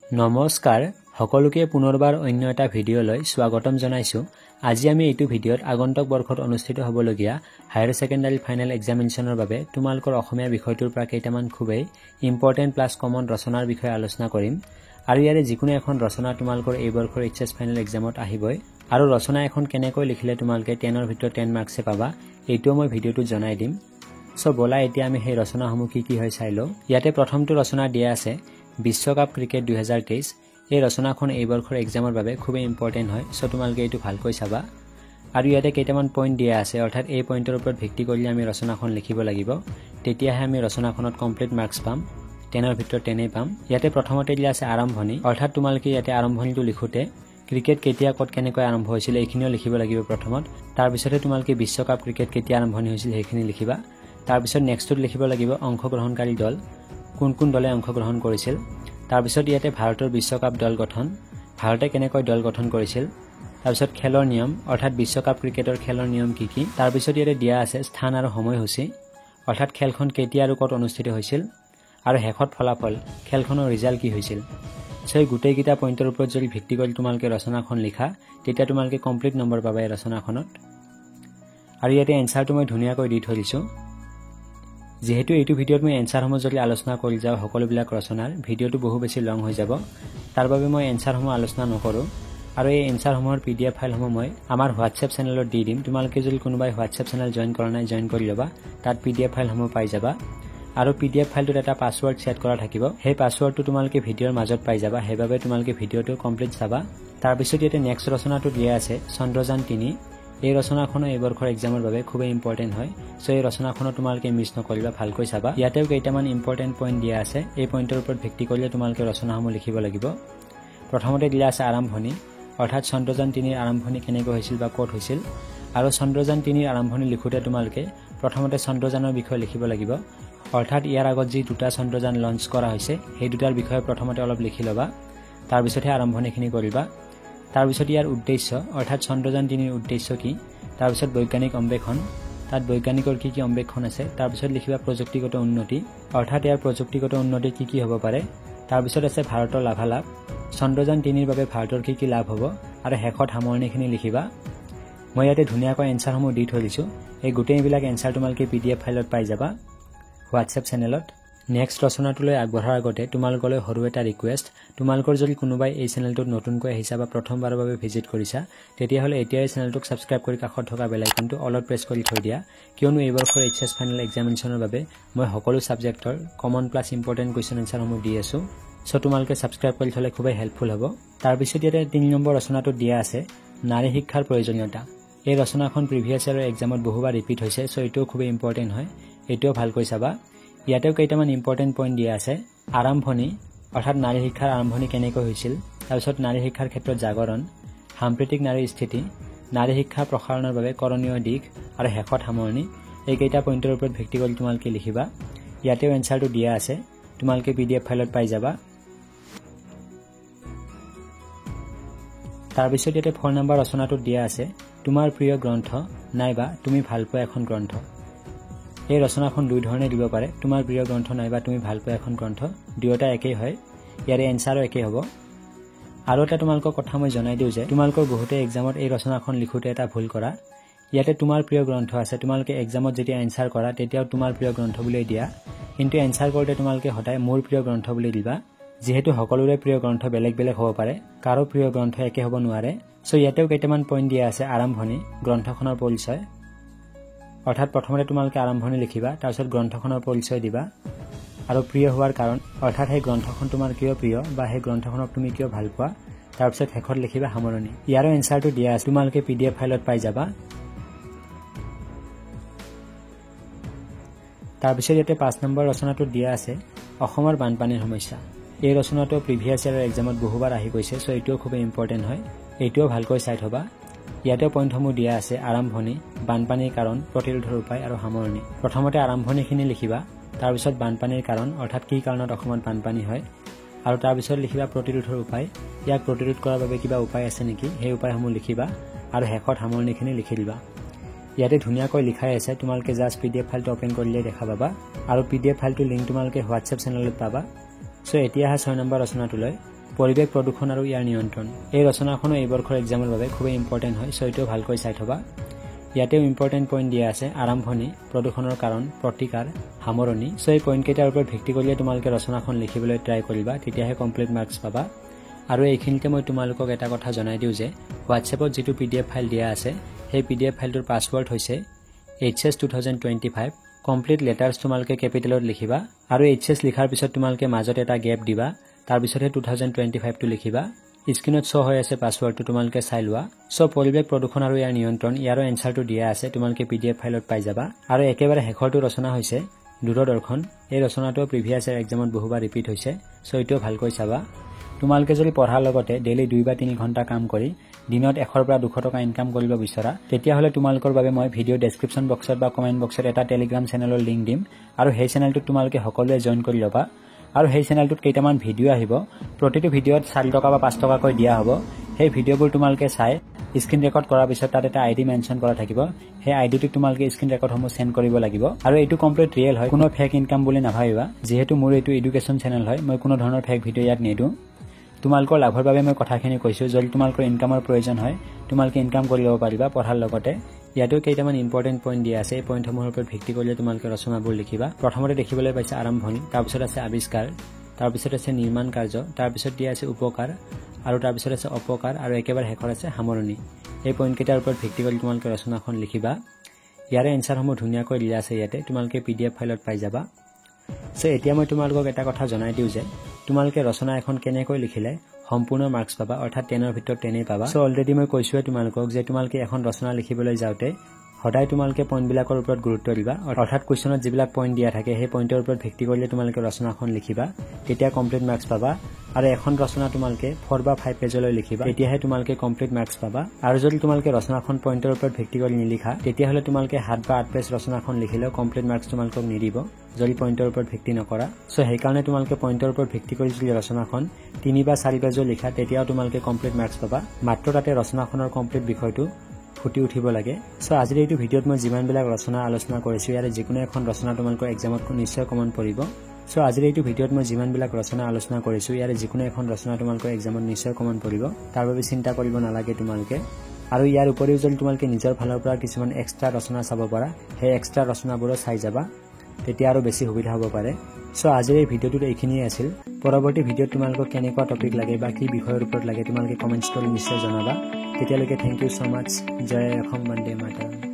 নমস্কাৰ সকলোকে পুনৰবাৰ অন্য এটা ভিডিঅ'লৈ স্বাগতম জনাইছোঁ। আজি আমি এইটো ভিডিঅ'ত আগন্তুক বৰ্ষত অনুষ্ঠিত হ'বলগীয়া হায়াৰ ছেকেণ্ডাৰী ফাইনেল এক্সামিনেশ্যনৰ বাবে তোমালোকৰ অসমীয়া বিষয়টোৰ পৰা কেইটামান খুবেই ইম্পৰ্টেণ্ট প্লাছ কমন ৰচনাৰ বিষয়ে আলোচনা কৰিম। আৰু ইয়াৰে যিকোনো এখন ৰচনা তোমালোকৰ এই বৰ্ষৰ এইচ এছ ফাইনেল এক্সামত আহিবই। আৰু ৰচনা এখন কেনেকৈ লিখিলে তোমালোকে 10ৰ ভিতৰত 10 মাৰ্কছে পাবা, এইটোও মই ভিডিঅ'টোত জনাই দিম। চ' ব'লা এতিয়া আমি সেই ৰচনাসমূহ কি কি হয় চাই লওঁ। ইয়াতে প্ৰথমটো ৰচনা দিয়া আছে বিশ্বকাপ ক্ৰিকেট 2023। এই ৰচনাখন এই বৰ্ষৰ এক্সামৰ বাবে খুবেই ইম্পৰ্টেণ্ট হয়, চ' তোমালোকে এইটো ভালকৈ চাবা। আৰু ইয়াতে কেইটামান পইণ্ট দিয়া আছে, অৰ্থাৎ এই পইণ্টৰ ওপৰত ভিত্তি কৰিলে আমি ৰচনাখন লিখিব লাগিব, তেতিয়াহে আমি ৰচনাখনত কমপ্লিট মাৰ্কছ পাম, 10ৰ ভিতৰত 10 পাম। ইয়াতে প্ৰথমতে দিয়া আছে আৰম্ভণি, অৰ্থাৎ তোমালোকে ইয়াতে আৰম্ভণিটো লিখোঁতে ক্ৰিকেট কেতিয়া ক'ত কেনেকৈ আৰম্ভ হৈছিল এইখিনিও লিখিব লাগিব প্ৰথমত। তাৰপিছতে তোমালোকে বিশ্বকাপ ক্ৰিকেট কেতিয়া আৰম্ভণি হৈছিল সেইখিনি লিখিবা। তাৰপিছত নেক্সটটোত লিখিব লাগিব অংশগ্ৰহণকাৰী দল, কোন কোন দলে অংশগ্ৰহণ কৰিছিল। তাৰপিছত ইয়াতে ভাৰতৰ বিশ্বকাপ দল গঠন, ভাৰতে কেনেকৈ দল গঠন কৰিছিল। তাৰপিছত খেলৰ নিয়ম, অৰ্থাৎ বিশ্বকাপ ক্ৰিকেটৰ খেলৰ নিয়ম কি কি। তাৰপিছত ইয়াতে দিয়া আছে স্থান আৰু সময়সূচী, অৰ্থাৎ খেলখন কেতিয়া আৰু ক'ত অনুষ্ঠিত হৈছিল। আৰু শেষত ফলাফল, খেলখনৰ ৰিজাল্ট কি হৈছিল। চ' এই গোটেইকেইটা পইণ্টৰ ওপৰত যদি ভিত্তি কৰি তোমালোকে ৰচনাখন লিখা, তেতিয়া তোমালোকে কমপ্লিট নম্বৰ পাবা এই ৰচনাখনত। আৰু ইয়াতে এনচাৰটো মই ধুনীয়াকৈ দি থৈ দিছোঁ। যিহেতু এইটো ভিডিঅ'ত মই এনচাৰসমূহ যদি আলোচনা কৰি যাওঁ সকলোবিলাক ৰচনাৰ, ভিডিঅ'টো বহু বেছি লং হৈ যাব, তাৰ বাবে মই এনচাৰসমূহ আলোচনা নকৰোঁ। আৰু এই এনচাৰসমূহৰ PDF ফাইলসমূহ মই আমাৰ হোৱাটছএপ চেনেলত দি দিম। তোমালোকে যদি কোনোবাই হোৱাটছএপ চেনেল জইন কৰা নাই, জইন কৰি ল'বা, তাত PDF ফাইলসমূহ পাই যাবা। আৰু PDF ফাইলটোত এটা পাছৱৰ্ড ছেট কৰা থাকিব, সেই পাছৱৰ্ডটো তোমালোকে ভিডিঅ'ৰ মাজত পাই যাবা, সেইবাবে তোমালোকে ভিডিঅ'টো কমপ্লিট চাবা। তাৰপিছত ইয়াতে নেক্সট ৰচনাটো দিয়া আছে চন্দ্ৰযান 3। এই ৰচনাখনো এই বৰ্ষৰ এক্সামৰ বাবে খুবেই ইম্পৰ্টেণ্ট হয়, চ' এই ৰচনাখনো তোমালোকে মিছ নকৰিবা, ভালকৈ চাবা। ইয়াতেও কেইটামান ইম্পৰ্টেণ্ট পইণ্ট দিয়া আছে, এই পইণ্টৰ ওপৰত ভিত্তি কৰিলে তোমালোকে ৰচনাসমূহ লিখিব লাগিব। প্ৰথমতে দিয়া আছে আৰম্ভণি, অৰ্থাৎ চন্দ্ৰযান 3ৰ আৰম্ভণি কেনেকৈ হৈছিল বা ক'ত হৈছিল। আৰু চন্দ্ৰযান 3ৰ আৰম্ভণি লিখোঁতে তোমালোকে প্ৰথমতে চন্দ্ৰযানৰ বিষয়ে লিখিব লাগিব, অৰ্থাৎ ইয়াৰ আগত যি দুটা চন্দ্ৰযান লঞ্চ কৰা হৈছে সেই দুটাৰ বিষয়ে প্ৰথমতে অলপ লিখি ল'বা, তাৰপিছতহে আৰম্ভণিখিনি কৰিবা। তাৰপিছত ইয়াৰ উদ্দেশ্য, অৰ্থাৎ চন্দ্ৰযান 3ৰ উদ্দেশ্য কি। তাৰপিছত বৈজ্ঞানিক অন্বেষণ, তাত বৈজ্ঞানিকৰ কি কি অন্বেষণ আছে। তাৰপিছত লিখিবা প্ৰযুক্তিগত উন্নতি, অৰ্থাৎ ইয়াৰ প্ৰযুক্তিগত উন্নতি কি কি হ'ব পাৰে। তাৰপিছত আছে ভাৰতৰ লাভালাভ, চন্দ্ৰযান 3ৰ বাবে ভাৰতৰ কি কি লাভ হ'ব। আৰু শেষত সামৰণিখিনি লিখিবা। মই ইয়াতে ধুনীয়াকৈ এনচাৰসমূহ দি থৈ দিছোঁ। এই গোটেইবিলাক এনচাৰ তোমালোকে PDF ফাইলত পাই যাবা হোৱাটছএপ চেনেলত। নেক্সট ৰচনাটোলৈ আগবঢ়াৰ আগতে তোমালোকলৈ সৰু এটা ৰিকুৱেষ্ট, তোমালোকৰ যদি কোনোবাই এই চেনেলটোত নতুনকৈ আহিছা বা প্ৰথমবাৰৰ বাবে ভিজিট কৰিছা, তেতিয়াহ'লে এতিয়াই চেনেলটোক ছাবস্ক্ৰাইব কৰি কাষত থকা বেল আইকনটো অলত প্ৰেছ কৰি থৈ দিয়া, কিয়নো এই বৰ্ষৰ এইচ এছ ফাইনেল এক্সামিনেশ্যনৰ বাবে মই সকলো ছাবজেক্টৰ কমন প্লাছ ইম্পৰ্টেণ্ট কুৱেশ্যন এনচাৰসমূহ দি আছোঁ। চ' তোমালোকে ছাবস্ক্ৰাইব কৰি থ'লে খুবেই হেল্পফুল হ'ব। তাৰপিছত ইয়াতে 3 নম্বৰ ৰচনাটোত দিয়া আছে নাৰী শিক্ষাৰ প্ৰয়োজনীয়তা। এই ৰচনাখন প্ৰিভিয়াছ ইয়াৰৰ এক্সামত বহুবাৰ ৰিপিট হৈছে, চ' এইটোও খুবেই ইম্পৰ্টেণ্ট হয়, এইটোও ভালকৈ চাবা। ইয়াতেও কেইটামান ইম্পৰ্টেণ্ট পইণ্ট দিয়া আছে। আৰম্ভণি, অৰ্থাৎ নাৰী শিক্ষাৰ আৰম্ভণি কেনেকৈ হৈছিল। তাৰপিছত নাৰী শিক্ষাৰ ক্ষেত্ৰত জাগৰণ, সাম্প্ৰতিক নাৰীৰ স্থিতি, নাৰী শিক্ষা প্ৰসাৰণৰ বাবে কৰণীয় দিশ, আৰু শেষত সামৰণি। এইকেইটা পইণ্টৰ ওপৰত ভিত্তি কৰি তোমালোকে লিখিবা। ইয়াতেও এনচাৰটো দিয়া আছে, তোমালোকে PDF ফাইলত পাই যাবা। তাৰপিছত ইয়াতে 4 নম্বৰ ৰচনাটোত দিয়া আছে তোমাৰ প্ৰিয় গ্ৰন্থ নাইবা তুমি ভালপোৱা এখন গ্ৰন্থ। এই ৰচনাখন দুই ধৰণে দিব পাৰে, তোমাৰ প্ৰিয় গ্ৰন্থ নাইবা তুমি ভালপোৱা এখন গ্ৰন্থ, দুয়োটা একেই হয়, ইয়াৰে এনচাৰো একেই হ'ব। আৰু এটা তোমালোকৰ কথা মই জনাই দিওঁ যে তোমালোকৰ বহুতে এক্সামত এই ৰচনাখন লিখোঁতে এটা ভুল কৰা। ইয়াতে তোমাৰ প্ৰিয় গ্ৰন্থ আছে, তোমালোকে এক্সামত যেতিয়া এনচাৰ কৰা তেতিয়াও তোমাৰ প্ৰিয় গ্ৰন্থ বুলিয়েই দিয়া, কিন্তু এনচাৰ কৰোঁতে তোমালোকে সদায় মোৰ প্ৰিয় গ্ৰন্থ বুলি দিবা, যিহেতু সকলোৰে প্ৰিয় গ্ৰন্থ বেলেগ বেলেগ হ'ব পাৰে, কাৰো প্ৰিয় গ্ৰন্থ একে হ'ব নোৱাৰে। চ' ইয়াতেও কেইটামান পইণ্ট দিয়া আছে। আৰম্ভণি, গ্ৰন্থখনৰ পৰিচয়, অৰ্থাৎ প্ৰথমতে তোমালোকে আৰম্ভণি লিখিবা, তাৰপিছত গ্ৰন্থখনৰ পৰিচয় দিবা, আৰু প্ৰিয় হোৱাৰ কাৰণ, অৰ্থাৎ সেই গ্ৰন্থখন তোমাৰ কিয় প্ৰিয় বা সেই গ্ৰন্থখনক তুমি কিয় ভাল পোৱা। তাৰপিছত শেষত লিখিবা সামৰণি। ইয়াৰো এনচাৰটো দিয়া আছে, তোমালোকে PDF ফাইলত পাই যাবা। তাৰপিছত ইয়াতে 5 নম্বৰ ৰচনাটোত দিয়া আছে অসমৰ বানপানীৰ সমস্যা। এই ৰচনাটো প্ৰিভিয়াছ ইয়াৰৰ এক্সামত বহুবাৰ আহি গৈছে, চ' এইটোও খুবেই ইম্পৰ্টেণ্ট হয়, এইটোও ভালকৈ চাই থবা। ইয়াতেও পইণ্টসমূহ দিয়া আছে, আৰম্ভণি, বানপানীৰ কাৰণ, প্ৰতিৰোধৰ উপায় আৰু সামৰণি। প্ৰথমতে আৰম্ভণিখিনি লিখিবা, তাৰপিছত বানপানীৰ কাৰণ, অৰ্থাৎ কি কাৰণত অসমত বানপানী হয়, আৰু তাৰপিছত লিখিবা প্ৰতিৰোধৰ উপায়, ইয়াক প্ৰতিৰোধ কৰাৰ বাবে কিবা উপায় আছে নেকি সেই উপায়সমূহ লিখিবা, আৰু শেষত সামৰণিখিনি লিখি দিবা। ইয়াতে ধুনীয়াকৈ লিখাই আছে, তোমালোকে জাষ্ট PDF ফাইলটো অ'পেন কৰিলেই দেখা পাবা। আৰু PDF ফাইলটোৰ লিংক তোমালোকে হোৱাটছএপ চেনেলত পাবা। চ' এতিয়া আহা 6 নম্বৰ ৰচনাটোলৈ। পৰিৱেশ প্ৰদূষণ আৰু ইয়াৰ নিয়ন্ত্ৰণ। এই ৰচনাখনো এই বৰ্ষৰ এক্সামৰ বাবে খুবেই ইম্পৰ্টেণ্ট হয়, চ' এইটোও ভালকৈ চাই থবা। ইয়াতেও ইম্পৰ্টেণ্ট পইণ্ট দিয়া আছে, আৰম্ভণি, প্ৰদূষণৰ কাৰণ, প্ৰতিকাৰ, সামৰণি। চ' এই পইণ্টকেইটাৰ ওপৰত ভিত্তি কৰিয়ে তোমালোকে ৰচনাখন লিখিবলৈ ট্ৰাই কৰিবা, তেতিয়াহে কমপ্লিট মাৰ্কছ পাবা। আৰু এইখিনিতে মই তোমালোকক এটা কথা জনাই দিওঁ যে হোৱাটছএপত যিটো PDF file দিয়া আছে সেই PDF ফাইলটোৰ পাছৱৰ্ড হৈছে HS 2025। Complete letters তোমালোকে কেপিটেলত লিখিবা আৰু HS লিখাৰ পিছত তোমালোকে মাজত এটা গেপ দিবা, তাৰপিছতহে 2025টো লিখিবা। স্ক্ৰীণত শ্ব' হৈ আছে পাছৱৰ্ডটো, তোমালোকে চাই লোৱা। চ' পৰিৱেশ প্ৰদূষণ আৰু ইয়াৰ নিয়ন্ত্ৰণ, ইয়াৰো এনচাৰটো দিয়া আছে, তোমালোকে PDF ফাইলত পাই যাবা। আৰু একেবাৰে শেষৰটো ৰচনা হৈছে দূৰদৰ্শন। এই ৰচনাটো প্ৰিভিয়াছ ইয়াৰ এক্সামত বহুবাৰ ৰিপিট হৈছে, চ' এইটোও ভালকৈ চাবা। তোমালোকে যদি পঢ়াৰ লগতে ডেইলি 2 বা 3 ঘণ্টা কাম কৰি দিনত 100ৰ পৰা 200 টকা ইনকাম কৰিব বিচৰা, তেতিয়াহ'লে তোমালোকৰ বাবে মই ভিডিঅ' ডেছক্ৰিপশ্যন বক্সত বা কমেণ্ট বক্সত এটা টেলিগ্ৰাম চেনেলৰ লিংক দিম আৰু সেই চেনেলটোত তোমালোকে সকলোৱে জইন কৰি ল'বা। আৰু সেই চেনেলটোত কেইটামান ভিডিঅ' আহিব, প্ৰতিটো ভিডিঅ'ত 4 টকা বা 5 টকাকৈ দিয়া হ'ব। সেই ভিডিঅ'বোৰ তোমালোকে চাই স্ক্ৰীণ ৰেকৰ্ড কৰাৰ পিছত তাত এটা ID mention কৰা থাকিব, সেই আইডিটোত তোমালোকে স্ক্ৰীণ ৰেকৰ্ডসমূহ চেণ্ড কৰিব লাগিব। আৰু এইটো কমপ্লিট ৰিয়েল হয়, কোনো ফেক ইনকাম বুলি নাভাবিবা। যিহেতু মোৰ এইটো এডুকেশ্যন চেনেল হয়, মই কোনো ধৰণৰ ফেক ভিডিঅ' ইয়াত নিদিওঁ। তোমালোকৰ লাভৰ বাবে মই কথাখিনি কৈছোঁ। যদি তোমালোকৰ ইনকামৰ প্ৰয়োজন হয় তোমালোকে ইনকাম কৰি ল'ব পাৰিবা পঢ়াৰ লগতে। ইয়াতেও কেইটামান ইম্পৰ্টেণ্ট পইণ্ট দিয়া আছে, এই পইণ্টসমূহৰ ওপৰত ভিত্তি কৰিলে তোমালোকে ৰচনাবোৰ লিখিবা। প্ৰথমতে দেখিবলৈ পাইছে আৰম্ভণি, তাৰপিছত আছে আৱিষ্কাৰ, তাৰপিছত আছে নিৰ্মাণ কাৰ্য, তাৰপিছত দিয়া আছে উপকাৰ, আৰু তাৰপিছত আছে অপকাৰ, আৰু একেবাৰে শেষত আছে সামৰণি। এই পইণ্টকেইটাৰ ওপৰত ভিত্তি কৰি তোমালোকে ৰচনাখন লিখিবা। ইয়াৰে এনচাৰসমূহ ধুনীয়াকৈ দিয়া আছে ইয়াতে, তোমালোকে PDF ফাইলত পাই যাবা। চ' এতিয়া মই তোমালোকক এটা কথা জনাই দিওঁ যে তোমালোকে ৰচনা এখন কেনেকৈ লিখিলে সম্পূৰ্ণ মাৰ্কছ পাবা, অৰ্থাৎ 10ৰ ভিতৰত 10 পাবা। চ' অলৰেডি মই কৈছোঁৱে তোমালোকক যে তোমালোকে এখন ৰচনা লিখিবলৈ যাওঁতে সদায় তোমালোকে পইণ্টবিলাকৰ ওপৰত গুৰুত্ব দিবা, অৰ্থাৎ কুৱেশ্যনত যিবিলাক পইণ্ট দিয়া থাকে সেই পইণ্টৰ ওপৰত ভিত্তি কৰিলে তোমালোকে ৰচনাখন লিখিবা, তেতিয়া কমপ্লিট মাৰ্কছ পাবা। আৰু এখন ৰচনা তোমালোকে 4 বা 5 পেজলৈ লিখিবা, তেতিয়াহে তোমালোকে কমপ্লিট মাৰ্কছ পাবা। আৰু যদি তোমালোকে ৰচনাখন পইণ্টৰ ওপৰত ভিত্তি কৰি নিলিখা, তেতিয়াহ'লে তোমালোকে 7 বা 8 পেজ ৰচনাখন লিখিলেও কমপ্লিট মাৰ্কছ তোমালোকক নিদিব, যদি পইণ্টৰ ওপৰত ভিত্তি নকৰা। চ' সেইকাৰণে তোমালোকে পইণ্টৰ ওপৰত ভিত্তি কৰি যদি ৰচনাখন 3 বা 4 পেজো লিখা, তেতিয়াও তোমালোকে কমপ্লিট মাৰ্কছ পাবা। মাত্ৰ তাতে ৰচনাখনৰ কমপ্লিট বিষয়টো ফুটি উঠিব লাগে। চ' আজিৰ এইটো ভিডিঅ'ত মই যিমানবিলাক ৰচনা আলোচনা কৰিছোঁ, ইয়াৰে যিকোনো এখন ৰচনা তোমালোকৰ এক্সামত নিশ্চয় কমন পৰিব। চ' আজিৰ এইটো ভিডিঅ'ত মই যিমানবিলাক ৰচনা আলোচনা কৰিছোঁ, ইয়াৰে যিকোনো এখন ৰচনা তোমালোকৰ এক্সামত নিশ্চয় কমন পৰিব, তাৰ বাবে চিন্তা কৰিব নালাগে তোমালোকে। আৰু ইয়াৰ উপৰিও যদি তোমালোকে নিজৰ ফালৰ পৰা কিছুমান এক্সট্ৰা ৰচনা চাব পাৰা, সেই এক্সট্ৰা ৰচনাবোৰো চাই যাবা, তেতিয়া আৰু বেছি সুবিধা হ'ব পাৰে। চ' আজিৰ এই ভিডিঅ'টোত এইখিনিয়ে আছিল। পৰৱৰ্তী ভিডিঅ'ত তোমালোকক কেনেকুৱা টপিক লাগে বা কি বিষয়ৰ ওপৰত লাগে তোমালোকে কমেণ্টছ কৰি নিশ্চয় জনাবা। তেতিয়ালৈকে thank you so much. Jay Assam, Vande Mataram.